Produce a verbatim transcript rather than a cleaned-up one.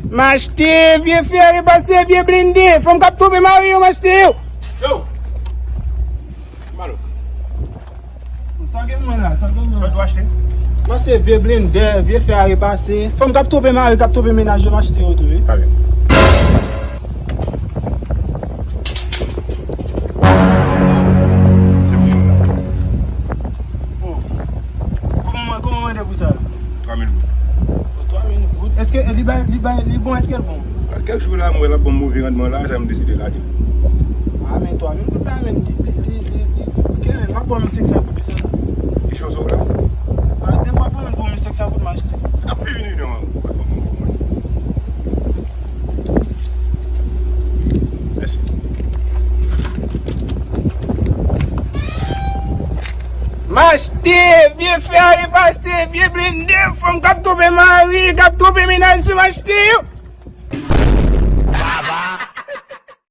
M achte vye fè a repase, vye blende, fanm k ap twonpe mari yo, m achte yo. Yo! Malo. Sa gen mwen la, sa gen mwen la. Sa w achte? M achte vye blendè, vye fè a repase. Fanm k ap twonpe mari, k ap twonpe mennaj yo, m achte yo tou, wi. Sa byen. Se pou mwen la. Oh. Kòman, kòman mande pou sa? Twa mil goud. Oh, twa mil goud. Èske li bay, li bay, li bon, èske l bon? Kèk jou la, mwen l ap ban m move randman la, sa m deside lage. Ah, men twa mil goud la, men li, li, li, li, li, ok, men m ap ba w mil senk san goud pou sa. Li cho sou ou la? Ah, depi w ap ban m pou mil senk san goud, m achte. Ap vini, non. Mèsi. M achte vye fè a repase, vye blende, fanm k ap twonpe mari, k ap twonpe mennaj yo, m achte yo.